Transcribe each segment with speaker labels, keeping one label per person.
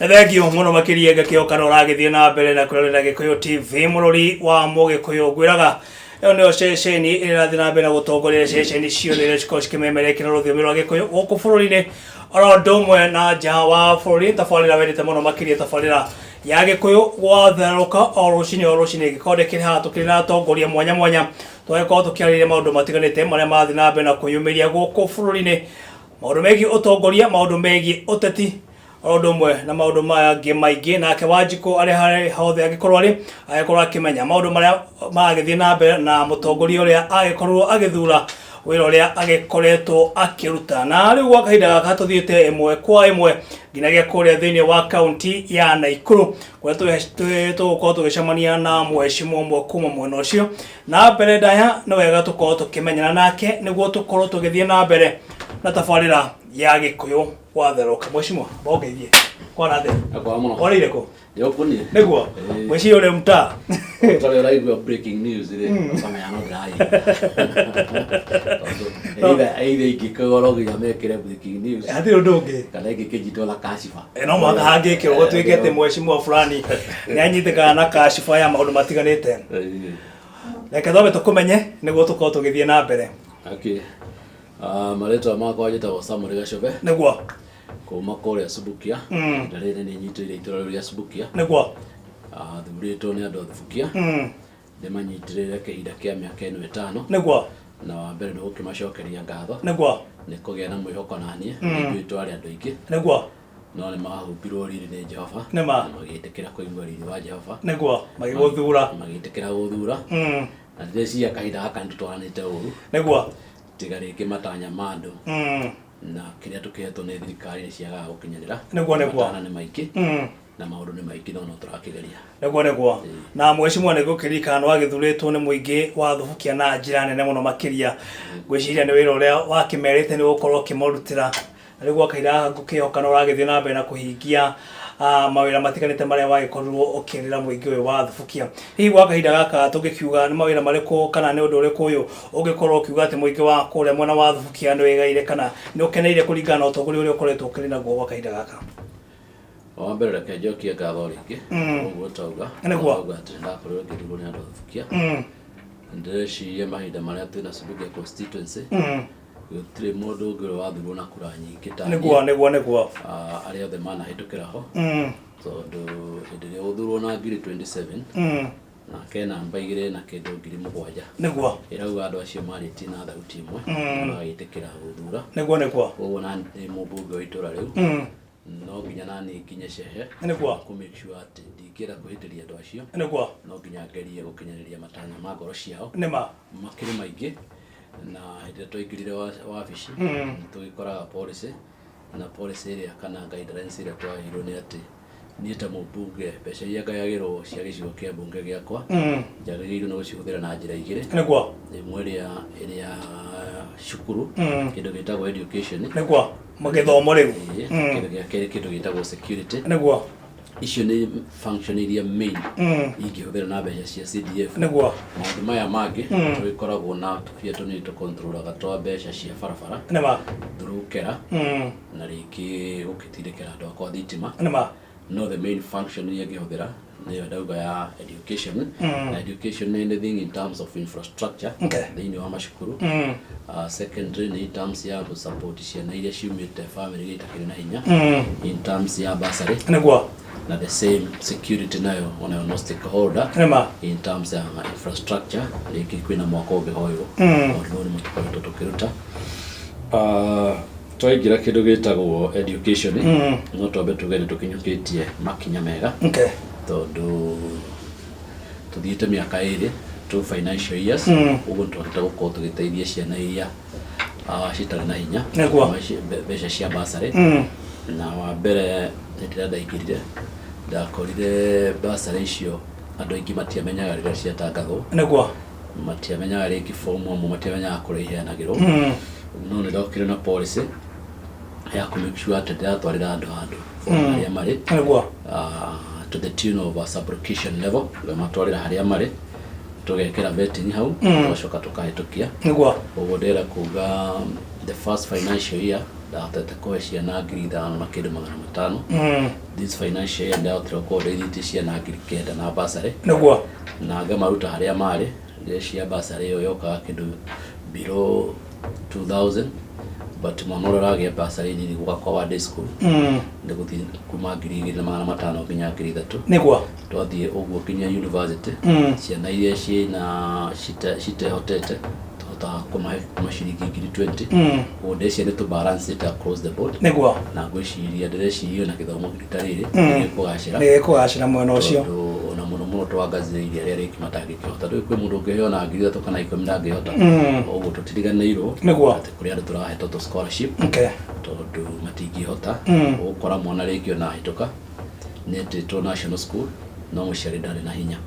Speaker 1: Thengio mũno makĩria. Ngakĩhoka no ũragĩthiĩ na mbere na kwĩrorera Gĩkũyũ TV, mũrori wa Mũgĩkũyũ. Ngwĩraga ĩyo nĩyo ceceni ĩrĩa ĩrathiĩ na mbere na gũtongoria ceceni ciothe iria cikoragwo cikĩmemerekera rũthiomi rwa Gĩkũyũ gũkũ bũrũri-inĩ oro ũndũ ũmwe na nja wa bũrũri. Tabarĩra wendete mũno makĩria, tabarĩra ya Gĩkũyũ gwatherũka o rũcinĩ o rũcinĩ, gĩkonde kĩrĩ haha tũkĩrĩ na atongoria mwanya mwanya, tũgagĩkorwo tũkĩarĩrĩria maũndũ matiganĩte marĩa marathiĩ na mbere na kwĩyumĩria gũkũ bũrũri-inĩ, maũndũ megiĩ ũtongoria, maũndũ megiĩ ũteti, o ũndũ ũmwe na maũndũ mangĩ maingĩ. Nake Wanjikũ arĩ harĩ hothe angĩkorwo arĩ, agĩkorwo akĩmenya maũndũ marĩa maragĩthiĩ na mbere na mũtongoria ũrĩa agĩkorwo agĩthura, wĩra ũrĩa agĩkoretwo akĩruta. Na rĩu gwa kahinda gaka tũthiĩte ĩmwe kwa ĩmwe nginyagia kũrĩa thĩinĩ wa kaunti ya Naikuru, kũrĩa tũgũkorwo tũgĩcemania na mheshimiwa ũmwe kuma mwena ũcio. Na mbere ndaya, nĩ wega tũkorwo tũkĩmenyana nake nĩguo tũkorwo tũgĩthiĩ na mbere na tabarĩra ya Gĩkũyũ gwatherũka. Mheshimiwa, bongeithie kwana thĩ.
Speaker 2: Akwa mũno.
Speaker 1: Warĩire kũ?
Speaker 2: Ndĩokũnie.
Speaker 1: Nĩguo.
Speaker 2: Ĩĩ.
Speaker 1: Mwĩciria ũrĩ mtaa.
Speaker 2: Ũtarĩ ũraigua breaking news rĩ, ũkamenya no ndĩraigua. Tondũ either ingĩkorwo no nginya mekĩre breaking news
Speaker 1: Hatirĩ ũndũ ũngĩ.
Speaker 2: kana ingĩkĩnyitwo na kashifa.
Speaker 1: No mũhaka hangĩkĩrwo gũtuĩke atĩ mheshimiwa fulani nĩ anyitĩkana na kashifa ya maũndũ matiganĩte. Reke twambe tũkũmenye nĩguo tũkorwo tũgĩthiĩ na mbere.
Speaker 2: Okay. Ah, marĩtwa makwa njĩtagwo Samuel Gacobe kuma kũrĩa Subukia. Ihinda rĩrĩ nĩ nyitĩrĩire itũra rĩu rĩa Subukia. Ah, thurĩtwo nĩ andũ a Thubukia ndĩmanyitĩrĩre kĩhinda kĩa mĩaka ĩno 5. Na wa mbere nĩ gũkĩmacokeria ngatho nĩ kũgĩa na mwĩhoko naniĩ. Nĩ twarĩ andũ aingĩ no nĩ mahumbirwo riri nĩ Jehova na magĩtĩkĩra kũigua riri wa Jehova.
Speaker 1: Nĩguo, magĩgũthura.
Speaker 2: Magĩtĩkĩra gũthura. Na ndĩreciria kahinda gaka nĩ tũtwaranĩte ũru, tiga rĩngĩ matanya ma andũ na kĩrĩa tũkĩhetwo nĩ thirikari nĩ ciagaga gũkinyanĩra.
Speaker 1: Nĩguo, nĩguo.
Speaker 2: Matana nĩ maingĩ na maũndũ nĩ maingĩ, no no tũrakĩgeria.
Speaker 1: Nĩguo. Na mheshimiwa, nĩ gũkĩririkana nĩ wagĩthurĩtwo nĩ mũingĩ wa Thubukia na njĩra nene mũno makĩria. Ngwĩciria nĩ wĩra ũrĩa wakĩmerĩte nĩ ũgũkorwo ũkĩmarutĩra, na rĩu gwa kahinda gaka ngũkĩhoka no ũragĩthiĩ na mbere na kũhingia mawĩra matiganĩte marĩa wagĩkorirwo ũkĩrĩra mũingĩ ũyũ wa Thubukia. Hihi gwa kahinda gaka tũngĩkiuga nĩ mawĩra marĩkũ kana nĩ ũndũ ũrĩkũ ũyũ ũngĩkorwo ũkiuga atĩ mũingĩ wa kũrĩa mwena wa Thubukia nĩ wĩgaire kana nĩ ũkeneire kũringana na ũtongoria ũrĩa ũkoretwo ũkĩrĩ naguo gwa kahinda gaka?
Speaker 2: Wa mbere, reke njokie ngatho rĩngĩ. Ũguo tauga tauga atĩ ndakorirwo ngĩthurwo nĩ andũ a Thubukia. Ndĩreciria mahinda marĩa twĩna Subukia constituency, gũtirĩ mũndũ ũngĩ ũrĩa wathurwo na kura nyingĩ ta niĩ.
Speaker 1: nĩguo nĩguo nĩguo
Speaker 2: Ah, arĩa othe manahĩtũkĩra ho, tondũ hĩndĩ ĩrĩa ũthurwo na 27,000 na ke namba igĩrĩ na kĩndũ 7,000, ĩrauga andũ acio marĩtie na thauti ĩmwe na magĩtĩkĩra gũthura.
Speaker 1: nĩguo nĩguo
Speaker 2: Koguo na ndĩ mũmbunge wa itũra rĩu, no nginya nani nginye cehe kũ make sure atĩ ndingĩenda kwĩhĩtĩria andũ acio. No nginya ngerie gũkinyanĩria matanya ma ngoro ciao. Makĩrĩ maingĩ, na hĩndĩ ĩrĩa twaingĩrire wabici, nĩ tũgĩkoraga policy, na policy ĩrĩa kana guidelines ĩrĩa twaheirwo nĩ atĩ niĩ ta mũmbunge, mbeca iria ngayagĩrwo cia gĩcigo kĩa mbunge gĩakwa, njagĩrĩirwo nĩ gũcihũthĩra na njĩra igĩrĩ. Ĩmwe ĩrĩa cukuru, kĩndũ gĩtagwo education.
Speaker 1: Nĩguo, magĩthomo rĩu.
Speaker 2: Ĩĩ. Kĩndũ gĩa kerĩ, kĩndũ gĩtagwo security. Icio nĩ function iria main ingĩhũthĩra na mbeca cia CDF. Maũndũ maya mangĩ, tũgĩkoragwo na tũbia tũnini tũkontrolaga twa mbeca cia barabara through KERA na rĩngĩ gũgĩtindĩkĩra andũ akwa thitima. No the main function iria ngĩhũthĩra nĩyo ndauga ya education. Na education nĩ anything in terms of infrastructure thĩinĩ wa macukuru. Secondary nĩ in terms ya gũ-support ciana iria ciumĩte family iria itakĩrĩ na hinya, in terms ya bursary. Na the same security nayo onayo no stakeholder in terms ya infrastructure, rĩngĩ kwĩna mwako ũngĩhoywo. Maũndũ mau nĩmo tũkoretwo tũkĩruta. Twaingĩra kĩndũ gĩtagwo education, no twambe tuge nĩ tũkinyũkĩtie makinya mega, tondũ tũthiĩte mĩaka 2, two financial years. Ũguo nĩ twahota gũkorwo tũgĩteithia ciana iria citarĩ na hinya mbeca cia bursary. Na wa mbere, hĩndĩ ĩrĩa ndaingĩrire, ndakorire bursary icio andũ aingĩ matiamenyaga rĩrĩa ciatangathwo. Matiamenyaga rĩngĩ fomu, amwe matiamenyaga kũrĩa iheanagĩrwo. No nĩ ndokire na policy ya kũ make sure atĩ ndĩratwarĩra andũ handũ fomu harĩa marĩ, to the tune of a sub-location level, ngamatwarĩra harĩa marĩ, tũgekĩra vetting hau, tũgacoka tũkahĩtũkia. Ũguo ndĩrenda kuga the first financial year Ndahotete kũhe ciana 5,000 na kĩndũ 500. This financial year ndahotire gũkorwo ndeithĩtie ciana 9,000 na bursary. Na ngamaruta harĩa marĩ. Ndĩreciria bursary ĩyo yokaga kĩndũ below 2000, but mwana ũrĩa ũragĩa bursary nini gũka kwa wa day school nĩ gũthiĩ kuma 2,500 nginya 3,000. Twathiĩ ũguo nginya university, ciana iria ciĩna citehotete tũhotaga kũmahe kuma ciringi 20,000. Koguo ndĩreciria nĩ tũ balance it across the board. Na ngwĩciria, ndĩreciria ona gĩthomo rita rĩrĩ nĩ gĩkũgacĩra.
Speaker 1: Nĩ gĩkũgacĩra mwena ũcio.
Speaker 2: Tondũ ona mũno mũno twangazĩrĩirie arĩa rĩngĩ matangĩkĩhota. Ndũĩ kwĩ mũndũ ũngĩheo na 3,000 kana 10 ndangĩhota. Ũguo tũtiriganĩirwo atĩ kũrĩ andũ tũrahe tũtũ scholarship tondũ matingĩhota. Ũgũkora mwana rĩngĩ ona ahĩtũka nĩ etĩtwo national school, no mũciari ndarĩ na hinya.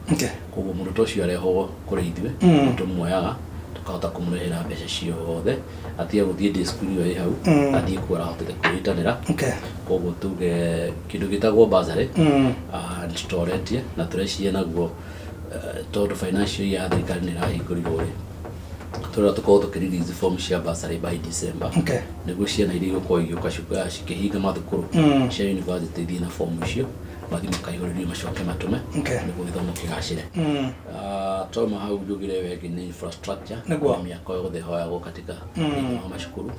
Speaker 2: Koguo mũndũ ta ũcio arehwo kũrĩ ithuĩ, nĩ tũmuoyaga tũkahota kũmũrĩhĩra mbeca ciothe, atige gũthiĩ day school ĩyo ĩ hau, athiĩ kuo arahotete kwĩitanĩra. Koguo tuge kĩndũ gĩtagwo bursary nĩ tũtoretie na tũreciria naguo, tondũ financial year ya thirikari nĩ ĩrahingũrirwo rĩ, tũrĩa tũkorwo tũkĩ release form cia bursary by December, nĩguo ciana iria igũkorwo igĩũka cikĩhinga mathukuru cia university ithiĩ na form icio, mathiĩ makaihũrĩrio, macoke matũme, nĩguo gĩthomo kĩgacĩre. Twauma hau, njugire ĩyo ĩngĩ nĩ infrastructure. Nĩ mĩako yothe ĩhoyagwo katika thĩinĩ wa macukuru.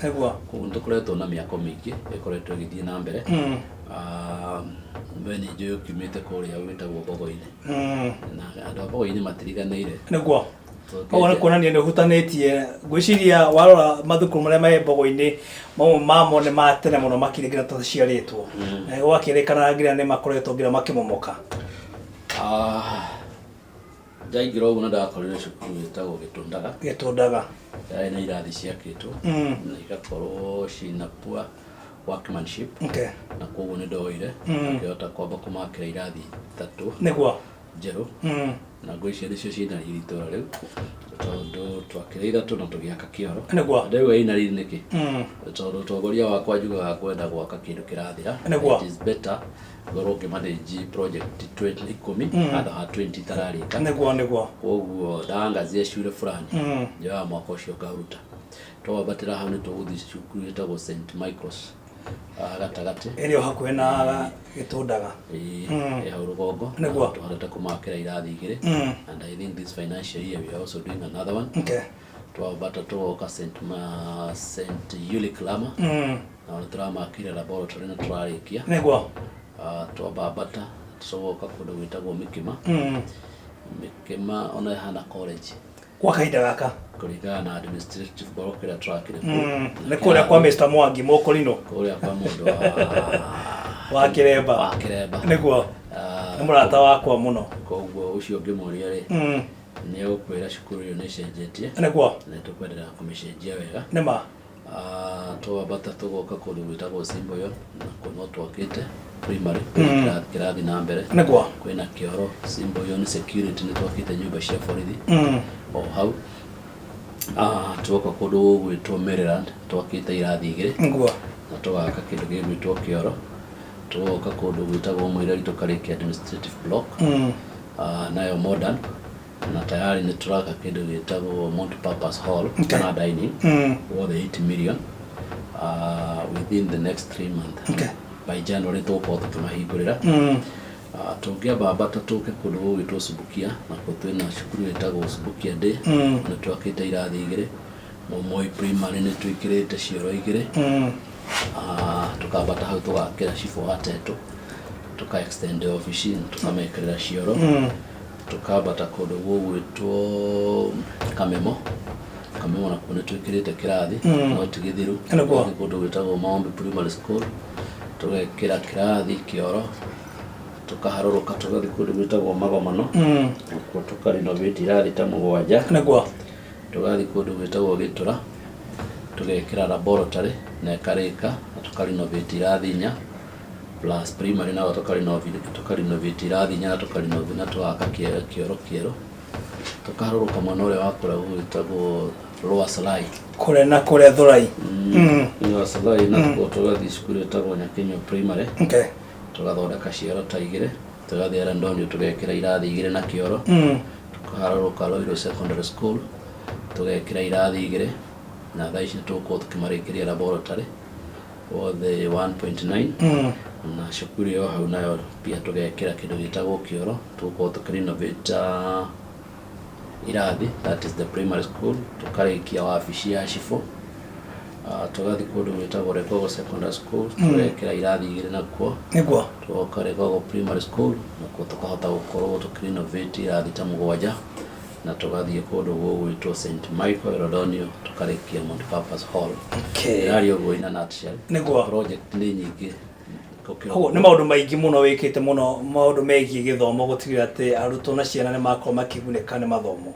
Speaker 2: Koguo nĩ tũkoretwo na mĩako mĩingĩ ĩkoretwo ĩgĩthiĩ na mbere. We nĩ njũĩ ũkiumĩte kũrĩa gwĩtagwo Mbogo-inĩ, na andũ a Mbogo-inĩ matiriganĩire.
Speaker 1: Koguo nĩ kuonania nĩ ũhutanĩtie. Ngwĩciria warora mathukuru marĩa me Mbogo-inĩ, mamwe mamo nĩ ma tene mũno makĩria nginya tũciarĩtwo. Na gwakĩrĩkana nginya nĩ makoretwo nginya makĩmomoka.
Speaker 2: Ndaingĩra ũguo na ndakorire cukuru ĩtagwo Gĩtũndaga.
Speaker 1: Gĩtũndaga.
Speaker 2: Yarĩ na irathi ciakĩtwo na igakorwo ciĩna poor workmanship, na koguo nĩ ndoire ngĩhota kwamba kũmakĩra irathi ithatũ njerũ, na ngwĩciria nĩcio ciĩna riri itũra rĩu, tondũ twakĩra ithatũ na tũgĩaka kĩoro. Ndauga ina riri nĩkĩ? Tondũ ũtongoria wakwa njugaga ngwenda gwaka kĩndũ kĩrathira. It is better ngorwo ngĩmanage project 20 10 handũ ha 20 itararĩka.
Speaker 1: Nĩguo nĩguo.
Speaker 2: Koguo ndangazia cure fulani, njoyaga mwaka ũcio ngaũruta. Twambatĩra hau nĩ tũgũthiĩ cukuru ĩtagwo St Michaels, gatagatĩ.
Speaker 1: Ĩrĩ o hakuhĩ na Gĩtũndaga.
Speaker 2: Ĩĩ, ĩ hau rũgongo. Tũhotete kũmakĩra irathi igĩrĩ, and I think this financial year we are also doing another one. Twambata tũgoka St Ulick Lama, na nĩ tũramakĩra laboratory na tũrarĩkia. Twambambata tũgoka kũndũ gwĩtagwo Mĩkĩma. Mĩkĩma ona ĩhana college
Speaker 1: Kwa kahinda gaka.
Speaker 2: Kũringana na administrative block ĩrĩa tũrakire kũu.
Speaker 1: Nĩ kũrĩa kwa Mr Mwangi Mũkũrinũ.
Speaker 2: Kũrĩa kwa mũndũ wa
Speaker 1: Wa Kĩremba.
Speaker 2: Wa Kĩremba.
Speaker 1: Nĩ mũrata wakwa mũno.
Speaker 2: Koguo ũcio ũngĩmũria rĩ, nĩ egũkwĩra cukuru ĩyo nĩ ĩcenjetie na tũkwendelea kũmĩcenjia wega.
Speaker 1: Nĩma.
Speaker 2: Twambata tũgoka kũndũ gwĩtagwo Simboyo, na kuo no twakĩte primary, kwĩna kĩrathi kĩrathiĩ na mbere. Kwĩna kĩoro Simboyo, nĩ security, nĩ twakĩte nyũmba cia borithi o hau. Tuoka kũndũ gũgwĩtwo Maryland, twakĩte irathi igĩrĩ na tũgaka kĩndũ gĩgwĩtwo kĩoro. Tũgoka kũndũ gwĩtagwo Mwĩreri, tũkarĩkia administrative block, nayo modern, na tayari nĩ tũraka kĩndũ gĩtagwo multipurpose hall kana dining worth 8 million within the next 3 months. By January tũgũkorwo tũkĩmahingũrĩra. Tũngĩambambata tũke kũndũ gũgwĩtwo Subukia, nakuo twĩna cukuru ĩtagwo Subukia Day, nĩ twakĩte irathi igĩrĩ. Momoi Primary nĩ twĩkĩrĩte cioro igĩrĩ. Tũkambata hau tũgakĩra cibũ wa Tetũ, tũka extend obici, tũkamekĩrĩra cioro. Tũkambata kũndũ gũgwĩtwo Kamemo. Kamemo nakuo nĩ twĩkĩrĩte kĩrathi, no ti gĩthiru. Tũgathiĩ kũndũ gwĩtagwo Maombi Primary School, tũgekĩra kĩrathi kĩoro. Tũkaharũrũka tũgathiĩ kũndũ gwĩtagwo Magomano, nakuo tũkarenovate irathi ta mũgwanja. Tũgathiĩ kũndũ gwĩtagwo Gĩtũra, tũgekĩra laboratory na ĩkarĩka, na tũkarenovate irathi inya, plus primary nayo tũkarenovate irathi inya na tũkarenovate na tũgaka kĩoro kĩerũ. Tũkaharũrũka mwena ũrĩa wa kũrĩa gwĩtagwo Lower Salai.
Speaker 1: Kũrĩa na kũrĩa Thũrai.
Speaker 2: Lower Salai, na tũgathiĩ cukuru ĩtagwo Nyakinyua Primary, tũgathondeka cioro ta igĩrĩ. Tũgathiĩ Erandonio, tũgekĩra irathi igĩrĩ na kĩoro. Tũkaharũrũka Ruiru Secondary School, tũgekĩra irathi igĩrĩ, na thaa ici nĩ tũgũkorwo tũkĩmarĩkĩria laboratory. Wothe 1.9. Na cukuru ĩyo hau nayo pia tũgekĩra kĩndũ gĩtagwo kĩoro, tũgũkorwo tũkĩrenovate irathi, that is the primary school, tũkarĩkia wabici ya cibũ. Tũgathiĩ kũndũ gwĩtagwo Regogo Secondary School, tũgekĩra irathi igĩrĩ nakuo. Tũgoka Regogo Primary School, nakuo tũkahota gũkorwo tũkĩrenovate irathi ta mũgwanja, na tũgathiĩ kũndũ gũgwĩtwo St Michael Rodonio, tũkarĩkia multipurpose hall. Ĩraria ũguo in a nutshell. Project nĩ nyingĩ
Speaker 1: gũkĩra. Koguo nĩ maũndũ maingĩ mũno wĩkĩte mũno, maũndũ megiĩ gĩthomo, gũtigĩrĩra atĩ arutwo na ciana nĩ makorwo makĩgunĩka nĩ mathomo.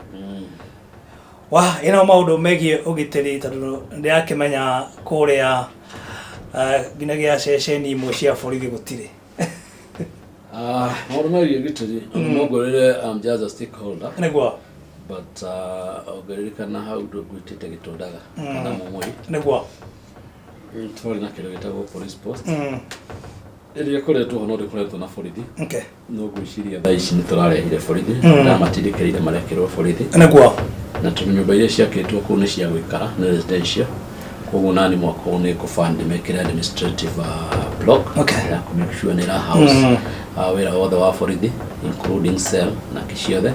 Speaker 1: Wa ĩno maũndũ megiĩ ũgitĩri, tondũ ndĩrakĩmenya kũrĩa nginyagia ceceni imwe cia borithi gũtirĩ.
Speaker 2: Maũndũ megiĩ ũgitĩri, no ngwĩrĩre I'm just a stakeholder. But ũngĩririkana hau ngwĩtĩte Gĩtũndaga kana Mumui, twarĩ na kĩndũ gĩtagwo police post ĩrĩa ĩkoretwo ho, no ndĩkoretwo na borithi. No ngwĩciria thaa ici nĩ tũrarehire borithi. Ndamatindĩkĩrĩire marekĩrwo borithi. Na tondũ nyũmba iria ciakĩtwo kũu nĩ cia gũikara, nĩ residential, koguo nani mwaka ũyũ nĩ ngũband mekĩre administrative block ya kũ make sure nĩ ĩra house wĩra wothe wa borithi, including cell na kĩ ciothe,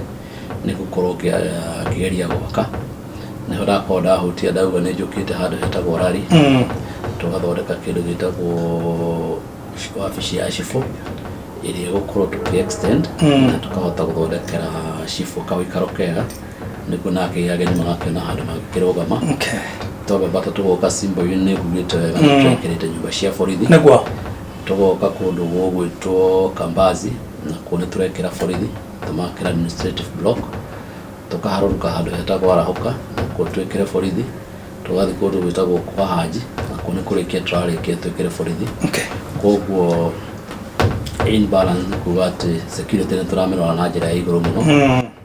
Speaker 2: nĩ gũkorwo ngĩgeria gwaka. Nĩho ndakorwo ndahutia, ndauga nĩ njũkĩte handũ hetagwo Rari, tũgathondeka kĩndũ gĩtagwo wabici ya cibũ ĩrĩa ĩgũkorwo tũkĩ extend na tũkahota gũthondekera cibũ kawĩikaro kega, nĩguo nake ageni magakĩona handũ mangĩkĩrũgama. Twambata tũgoka Simboinĩ, nĩ ngugĩte wega, nĩ twekĩrĩte nyũmba cia borithi. Tũgoka kũndũ gũgwĩtwo Kambazi, nakuo nĩ tũrekĩra borithi, tũmakĩra administrative block. Tũkaharũrũka handũ hetagwo Arahũka, nakuo twĩkĩre borithi. Tũgathiĩ kũndũ gwĩtagwo kwa Haji, nakuo nĩ kũrĩkia tũrarĩkia twĩkĩre borithi. Koguo in balance nĩ kuga atĩ security nĩ tũramĩrora na njĩra ya igũrũ mũno,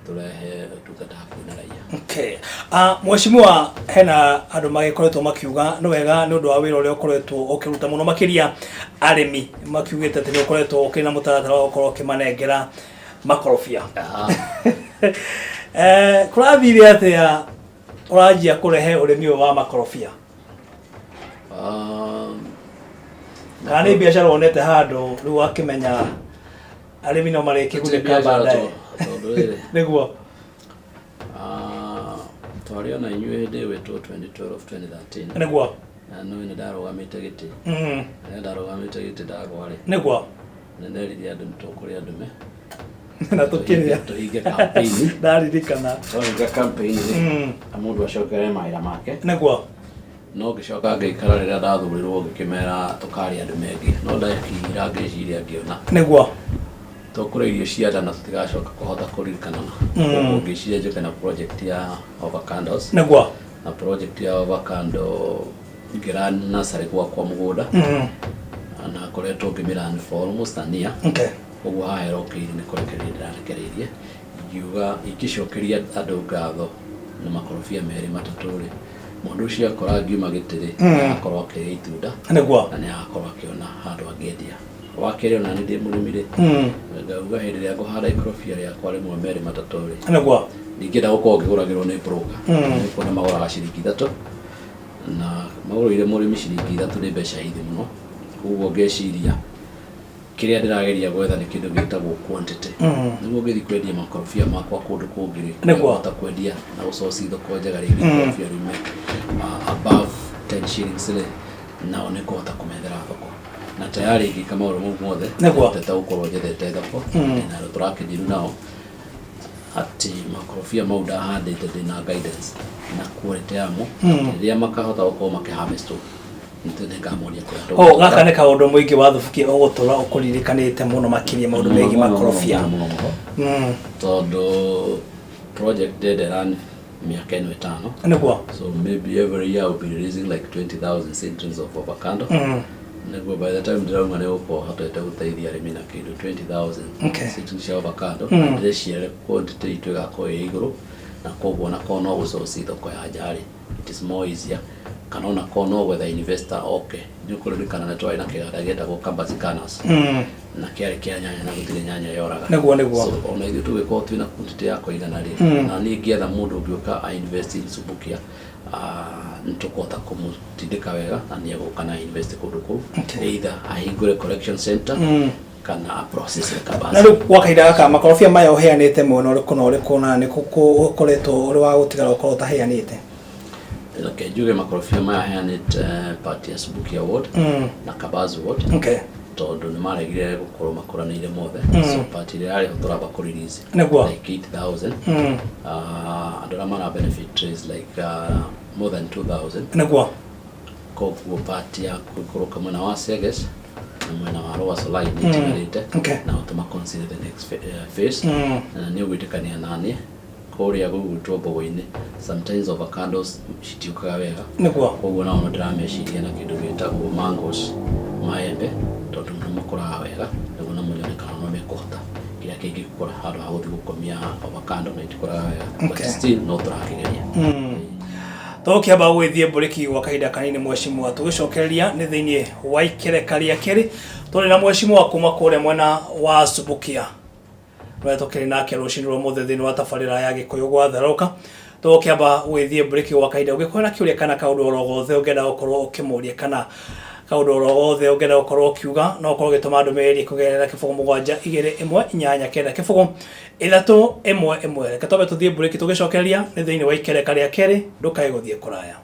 Speaker 2: tũrehe ũtungata hakuhĩ na raia.
Speaker 1: Okay. Mheshimiwa, hena andũ magĩkoretwo makiuga nĩ wega nĩ ũndũ wa wĩra ũrĩa ũkoretwo ũkĩruta mũno, makĩria arĩmi, makiugĩte atĩ nĩ ũkoretwo ũkĩrĩ na mũtaratara wa gũkorwo ũkĩmanengera makorobia. Kũrathire atĩa ũranjia kũrehe ũrĩmi ũyũ wa makorobia? Kana nĩ biacara wonete handũ rĩu wakĩmenya arĩmi no marĩkĩgunĩka
Speaker 2: biacara?
Speaker 1: Baadaye.
Speaker 2: Tondũ rĩrĩ, twarĩ ona inyuĩ hĩndĩ ĩyo ĩtwo 2012 2013, na nĩ nĩ ndarũgamĩte gĩtĩ. Rĩrĩa ndarũgamĩte gĩtĩ ndagwa rĩ, nĩ nderire andũ nĩ tũkũrĩa ndume
Speaker 1: Na tũkĩrĩa.
Speaker 2: Tũhinge campaign.
Speaker 1: Ndaririkana.
Speaker 2: Twahinga campaign rĩ, na mũndũ acokere mawĩra make. No ngĩcoka ngĩikara, rĩrĩa ndathurirwo ngĩkĩmera tũkarĩa ndume ĩngĩ, no ndakira ngĩciria ngĩona tũkũrĩa irio cia nda na tũtigacoka kũhota kũririkanana. Koguo ngĩciria njũke na project ya avocados. Na project ya avocado ngĩra nursery gwakwa mũgũnda, na ngoretwo ngĩmĩrun for almost a year. Koguo haha ĩrokeire nĩ kũrekereria ndĩrarekereirie, ingiuga ingĩcokeria andũ ngatho na makorobia merĩ matatũ rĩ, mũndũ ũcio akora ngiuma gĩtĩ rĩ, agakorwo akĩrĩa itunda na nĩ agakorwo akĩona handũ angĩendia. Wa kerĩ, ona nĩ ndĩ mũrĩmi rĩ, ngauga hĩndĩ ĩrĩa ngũhanda ikorobia rĩakwa rĩmwe, merĩ, matatũ rĩ, ndingĩenda gũkorwo ngĩgũragĩrwo nĩ broker. Nĩ kuona magũraga ciringi 3, na magũrĩire mũrĩmi ciringi 3 nĩ mbeca thĩ mũno. Koguo ngeciria kĩrĩa ndĩrageria gwetha nĩ kĩndũ gĩtagwo quantity, nĩguo ngĩthiĩ kwendia makorobia makwa kũndũ kũngĩ rĩ, ngahota kwendia na gũcoci thoko njega rĩngĩ. Ikorobia riume above 10 shillings rĩ, nao nĩ kũhota kũmethera thoko, na tayari ingĩka maũndũ mau mothe, hotete gũkorwo njethete thoko na andũ tũrakĩndiru nao atĩ makorobia mau ndahandĩte ndĩna guidance na quality yamo, rĩrĩa makahota gũkorwo makĩharvestwo nĩngamonia kũrĩa.
Speaker 1: Oh, gaka nĩ kaũndũ mũingĩ wa Thubuki ũgũtũra ũkũririkanĩte mũno, makĩria maũndũ megiĩ makorobia.
Speaker 2: Mũno mũno, tondũ project ndenda run mĩaka ĩno 5. So maybe every year I'll be releasing like 20,000 seedlings of avocado, nĩguo by the time ndĩrauma nĩ gũkorwo hotete gũteithia arĩmi na kĩndũ 20,000 seedlings cia avocado. Ndĩreciria quantity itũ ĩgakorwo ĩ igũrũ, na koguo onakorwo no gũcoci thoko ya nja rĩ, it is more easier, kana onakorwo no gwetha investor oke. Nĩ ũkũririkana nĩ twarĩ na kĩganda gĩetagwo Kambasi Canas, na kĩarĩ kĩa nyanya na gũtirĩ nyanya yoraga.
Speaker 1: Nĩguo nĩguo.
Speaker 2: So ona ithuĩ tũgĩkorwo twĩna quantity ya kũigana rĩ, na niĩ ngĩetha mũndũ ũngĩũka a invest in Subukia. Nĩ tũkũhota kũmũtindĩka wega na nĩ egũka na invest kũndũ kũu, either ahingũre collection center kana a process
Speaker 1: kabasi. Na rĩu gwa kahinda gaka makorobia maya ũheanĩte mwena ũrĩkũ na ũrĩkũ, na nĩ kũ ũkoretwo ũrĩ wa gũtigara ũkorwo ũtaheanĩte?
Speaker 2: Reke njuge makorobia maya heanĩte part ya Subukia ward na Kabaz ward, tondũ nĩ maregire gũkorwo makũranĩire mothe. So part ĩrĩa yarĩ ho tũramba kũ release like 8000. Andũ arĩa mara benefit is like more than 2000. Koguo part ya gũikũrũka mwena wa Seges na mwena wa Lower Solai nĩ itigarĩte, na tũma consider the next phase. Na nĩ ũgwĩtĩkania naniĩ kũrĩa gũgwĩtwo mbogo-inĩ, sometimes avocados citiũkaga wega. Koguo nao ndĩrameciria na kĩndũ gĩtagwo mangoes, maembe, tondũ nĩ makũraga wega, nĩguo namo nyone kana no mekũhota kĩrĩa kĩngĩkũra handũ ha gũthiĩ gũkomia avocado na itikũraga wega. But still no tũrakĩgeria.
Speaker 1: Tũgũkĩamba gũgĩthiĩ mbũrĩki gwa kahinda kanini, mheshimiwa. Tũgĩcokereria nĩ thĩinĩ wa ikereka rĩa kerĩ, tũrĩ na mheshimiwa kuma kũrĩa mwena wa Subukia, ũrĩa tũkĩrĩ nake rũcinĩ rwa ũmũthĩ thĩinĩ wa tabarĩra ya Gĩkũyũ Gwatherũka. Tũgũkĩamba gũgĩthiĩ mbũrĩki gwa kahinda. Ũngĩkorwo na kĩũria kana kaũndũ oro gothe ũngĩenda gũkorwo ũkĩmũria, kana kaũndũ oro gothe ũngĩenda gũkorwo ũkiuga, no ũkorwo ũgĩtũma ndũmĩrĩri kũgerera 0721890311. Reke twambe tũthiĩ mbũrĩki, tũgĩcokereria nĩ thĩinĩ wa ikereka rĩa kerĩ. Ndũkae gũthiĩ kũraya.